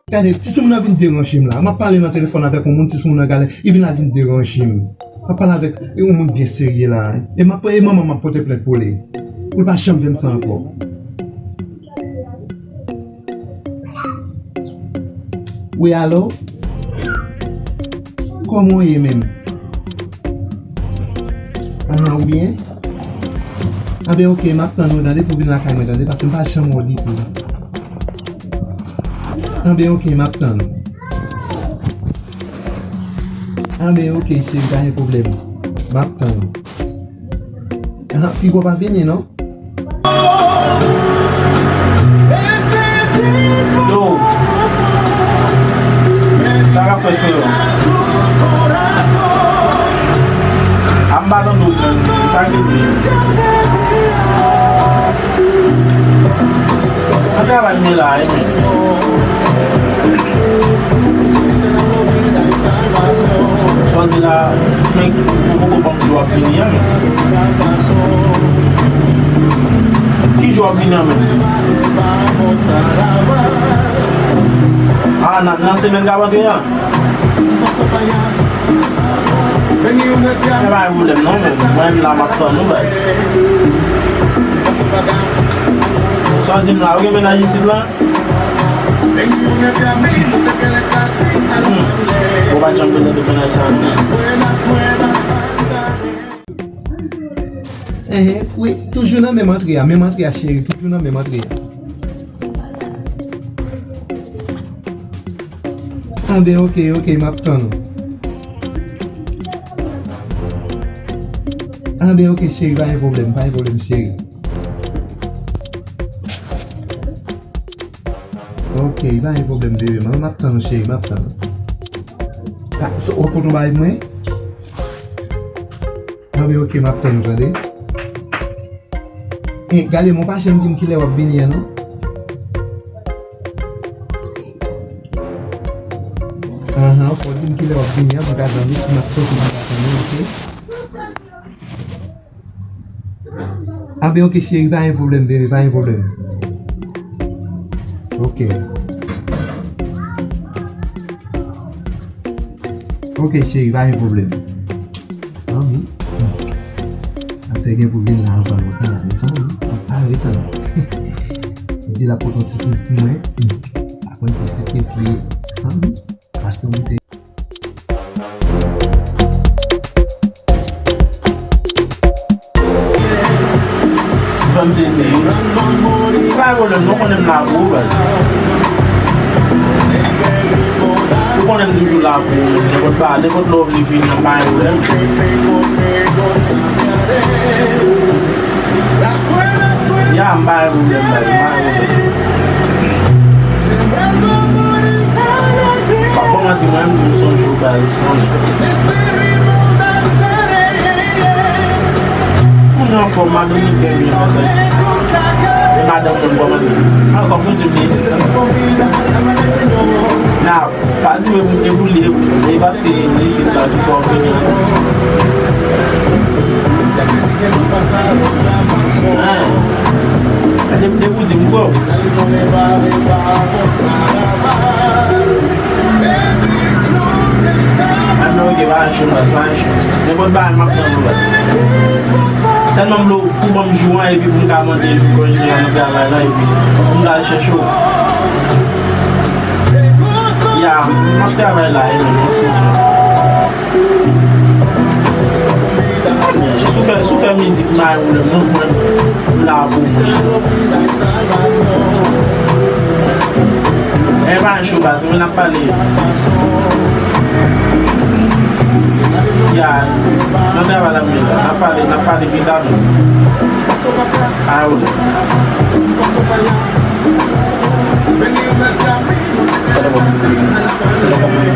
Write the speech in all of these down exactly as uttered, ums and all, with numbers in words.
Gade, ti soumoun nan vin deranje m la. M ap pale nan telefòn avèk yon moun, ti soumoun nan gade, li vin la vin deranje m. M ap pale avèk yon moun byen serye la. E m ap, e manman m ap pote plent pou li. Pou l pa janm fè m sa ankò. Wi, alo? Kòman w ye menm? Ahan, ou byen? Anben, oke, m ap tann ou, tande, pou w vin lakay mwen, tande, paske m pa janm wè w ditou. Anben, oke, m ap tann ou. Anben, oke, cheri, pa gen pwoblèm. M ap tann ou. Ahan, piga w pa vini, non? Yo. Sa k ap fèt, freo? A m pa tande w, men sa k rive? Nan travay m ye la, wi. Sa w di la, men ou poko ban m jou ap vini an, men. Ki jou ap vini an menm? A, nan, nan semèn k ap antre an? E pa gen pwoblèm non, men mwen menm la m ap tann ou, baz. Sa w di m la, ou gen mennaj isit la? Hmm. Ou pa t janm prezante mennaj sa non. Enhen, wi, toujou nan menm antre a, menm antre a, cheri, toujou nan menm antre a. Anben, oke, oke, m ap tann ou. Anben, oke, cheri, pa gen pwoblèm, pa gen pwoblèm, cheri. Oke, pa gen pwoblèm, bebe. Mwen, m ap tann ou, cheri, m ap tann ou. A, so, ou konn yon bagay pou mwen? Anben, oke, m ap tann ou, tande. E, gade, mwen pa janm di m kilè w ap vini an, non? Ahan, fò w di m kilè w ap vini an, pou m ka tande, si m ap soti, pou m ka tande, oke? Anben, oke, cheri, pa gen pwoblèm, bebe, pa gen pwoblèm. Oke. Oke, cheri, pa gen pwoblèm. Sanmi. Aswè gen pou vin la anvan lontan la, mezanmi. Mwen pa ret ankò. Li di l ap pote yon sipriz pou mwen. Pa konn ki sipriz li ye, sanmi. Paske mwen te Ou fè m sezi wi. Pa gen pwoblèm non, konnen m la pou ou, baz. Ou konnen m toujou la pou ou, nenpòt pa, nenpòt lè w vle vini an, pa gen pwoblèm. Ya, m pa gen pwoblèm, baz, m pa gen pwoblèm. Pa kòmanse, mwen menm tou m sonje w, baz, konnen. Moun yo anfòm, madanm li bèl, li anfòm sa. E madanm mwen kòman li? Ankò pou di m li isit la. Nan, pa di mwen pou m te boule, e paske li isit la, se fò m vini la. Hein? E depi, depi w di m, bro. Ann, oke, pa gen cho, baz, pa gen cho. Nenpòt bagay, m ap tann ou, baz. Sèlman m vle w pou ban m jou an, epi pou m ka mande jou konje an nan travay la, epi pou m ka al chèche w. Ya, m ap travay la, e menm, ansanm. Si w fè, si w fè mizik, m pa gen pwoblèm non, mwen, m la pou ou, monchè. E pa gen cho, baz, mwen n ap pale. Ya, nan travay la m ye la. N ap pale, n ap pale pita menm. Pa gen pwoblèm. Telefòn mwen. Telefòn mwen.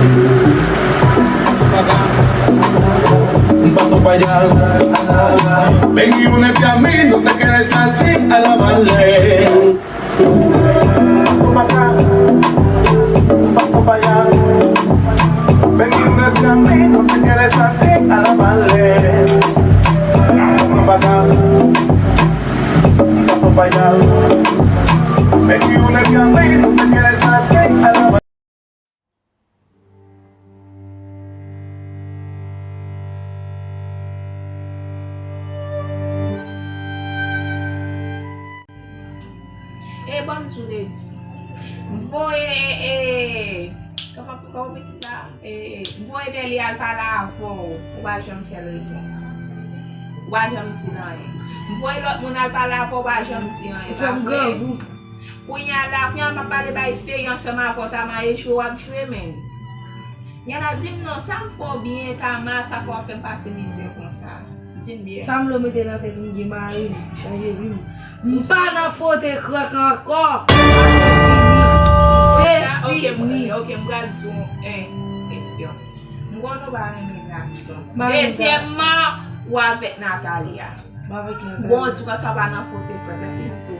Paso pa allá. Ven y únete a mí, no te quedes así a la vale. Paso pa allá. Ven y únete a mí, no te quedes así a la vale. Paso pa allá. Paso pa allá. Ven y únete a mí, no te quedes así a la vale. E ban m di w, Lady. M voye, e, e, kòman, kòman pitit la? E, e, m voye Dèli al pale avè w, ou pa janm fè l repons. Ou pa janm di l anyen. M voye lòt moun al pale avè w, ou pa janm di anyen. Ou fè m grangou. Kounye a la, kounye a m ap pale bay serye ansanm avè w, Tama, e jwe w ap jwe, menn. Yana, di m non, sa m fè w byen, Tama, sa fè w ap fè m pase mizè konsa? Di m byen. Sa m lo mete nan tèt m gen mari m, chanje vi m. M pa nan fwote krèk ankò. Sa se fini. Se fini. Ok, m pral di w, en, kesyon. M konnen w pa renmen gason. Dezyèmman, ou avèk Natalia. M avèk Natalia. Bon, an tou ka, sa pa nan fòt krèk, lè fini tou.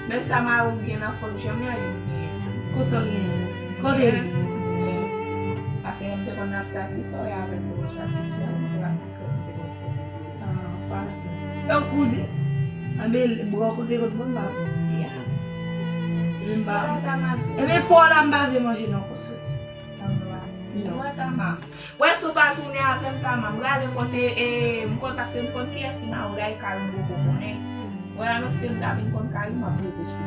Menm sa mari w gen nan fòt janm li genyen. Kote w genyen? Kote li? Paske lè m te konn ap sa ti frè w avè m, te konn sa ti frè w, m te pa konn krèk, m te konn fòt. Ah, pa di. Donk, ou di, anben, bra w kote kot bon pa. Ya. Epi m pa. Epi pa w la, m pa vle manje nan konswè. Mwen, Tama. Wè, si w pa tounen avè m, Tama, m prale kote, e, m konn, paske m konn kiyès ki mari w la, e kay ou m poko konnen. Wè, alòske m ta vin konn kay ou, m ap leve sou ou.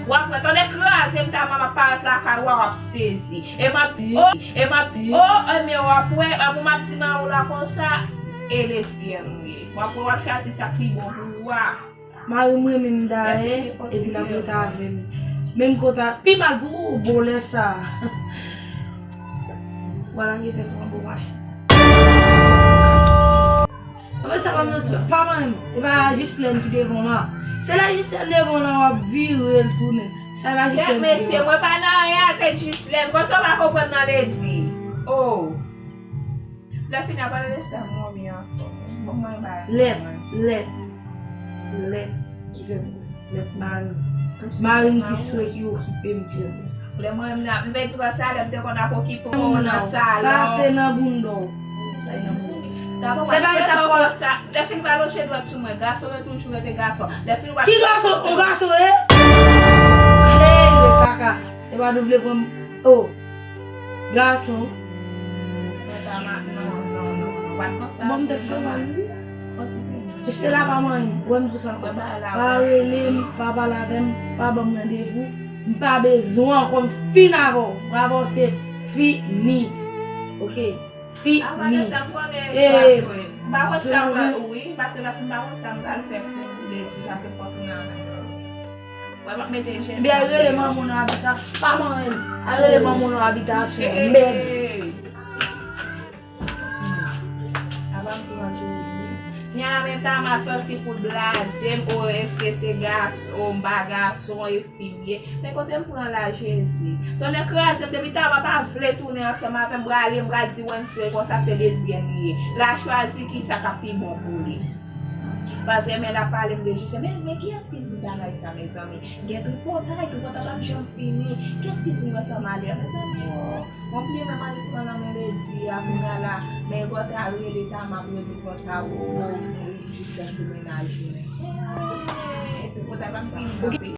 W ap wè, tande kraze m, Tama, m ap parèt lakay ou a, w ap sezi. E m ap di, o, e m ap di, o, e men w ap wè, apre m ap di mari w la konsa, e lesbyèn ou ye. W ap wè, w ap chwazi sa k pi bon pou ou a. Mari m renmen m dayè, epi l ap rete avè m. Menm konta, pi mal pou ou, bon lè sa. W a lage tèt ou anba yon machin. Apre sa, pa m santi, pa manyen m. E pa Jislèn ki devan w la. Se lè Jislèn devan w la, w ap vire l tounen. Sa e pa Jislèn ki devan w la. Kèt mesye, mwen pa nan anyen avèk Jislèn. Konsa w pa konprann nan Lady. Oh. Lè fini a pale de sa, mwen byen anfòm. Bon, mwen ba. Lèt, lèt, lèt ki fè m konsa. Lèt mari m. Mari m ki swe ki okipe m ki fè m konsa. Lè mwen menm nan, m vle di konsa, lè m te konn ap okipe w nan salon. Sa se nan bounda w. Sa e nan bounda w. Se pa e tap konsa. Lè fini pa lonje dwèt sou mwen. Gason yo toujou rete gason. Lè fini pa. Ki gason? On gason, e? Hey, le kaka. E pa nou vle pran m. Oh. Gason. Bon, m te fè mal, wi. Estela pa manyen m. Wè m sou sa ankò. Pa rele m, pa pale avè m, pa ban m randevou. M pa bezwen ankò, m fin avè w. Bravo, se fini. Ok. Fini. E, m pa konn sa m pral, wi, paske, paske m pa konn sa m pral fè pou Lady, paske fòk m nan. Mwen pa mete jèn. Byen, al rele manman w nan abitasyon. Pa manyen m. Al rele manman w nan abitasyon. Mèd. Apa m pran Jezi. Kounye a la menm Tama sòti pou blaze m. O, èske se gason, m pa gason, e fi m ye. Men kote m pran la, Jezi. Tonnè kraze m, depi Tama pa vle tounen ansanm avè m, prale, m pral di Wensley konsa se lesbyèn li ye. L a chwazi kisa k ap pi bon pou li. Paske men l ap pale m de Jisè. Men, men kiyès ki di bagay sa, mezanmi? Gen tripotay, tripotay p ap janm fini. Kiyès ki di m wè sa malè, mezanmi, o? Bon, m byen menm al pran nan men Lady a, kounye a la, men gòtè al rele Tama pou yo di konsa, o, Jisè se mennaj mwen. Epi tripotay p ap fini kanpe.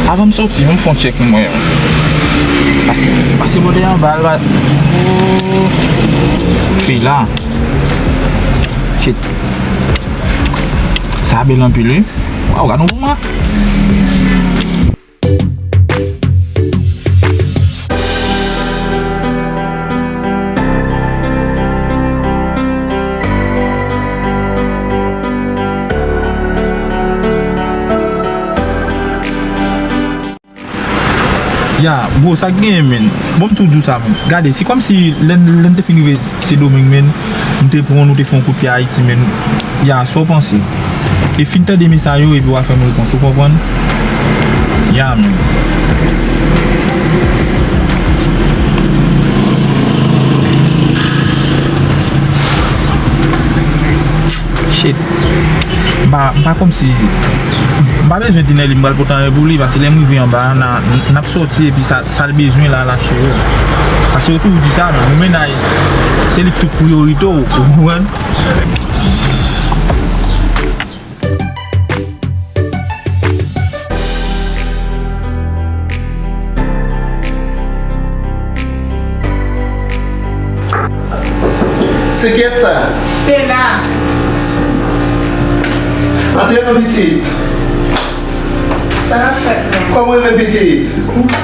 Avan m soti, m fè yon tchèk mwen. Pase, pase bò dèyè anba, al ba. Oh. Fi la. Shit. Sa bèl anpil, wi. Waw, gad yon bouman. Ya, bro, sa k genyen, men. Bon, m tou di w sa, men. Gade, se kòmsi lè n, lè n te fin rive Sendomeng, men, nou te pran, nou te fè yon kout pye Ayiti, men. Ya, sa w panse? E fin tande mesaj yo, epi w a fè m repons, ou konprann? Ya, men. Shit. M pa, m pa kòmsi, m pa bezwen di Nelly m pral pote anyen pou li, paske lè m rive anba a, n a, n ap sòti epi sa, sa l bezwen la, l achte yo. Paske yo toujou di sa, men, yon mennaj, se li k tout priyorite w, ou konprann? Se kiyès sa? Stella. Antre non, pitit. Sa k ap fèt, men? Kòman w ye, pitit?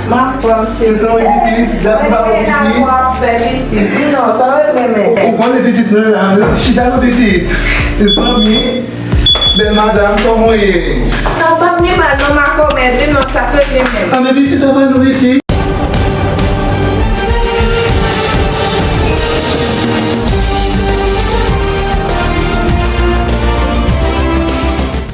M anfòm, cheri. Mezanmi, pitit, dat m pa wè w, pitit. Mezanmi, pitit, di non, sa w ye, men? Ou konnen, pitit, mwen la, chita non, pitit. Mezanmi. Bèl madanm, kòman w ye? Papa m gen mal non, makomè, di non, sa k regle menm? A, men pitit, apa nou piti?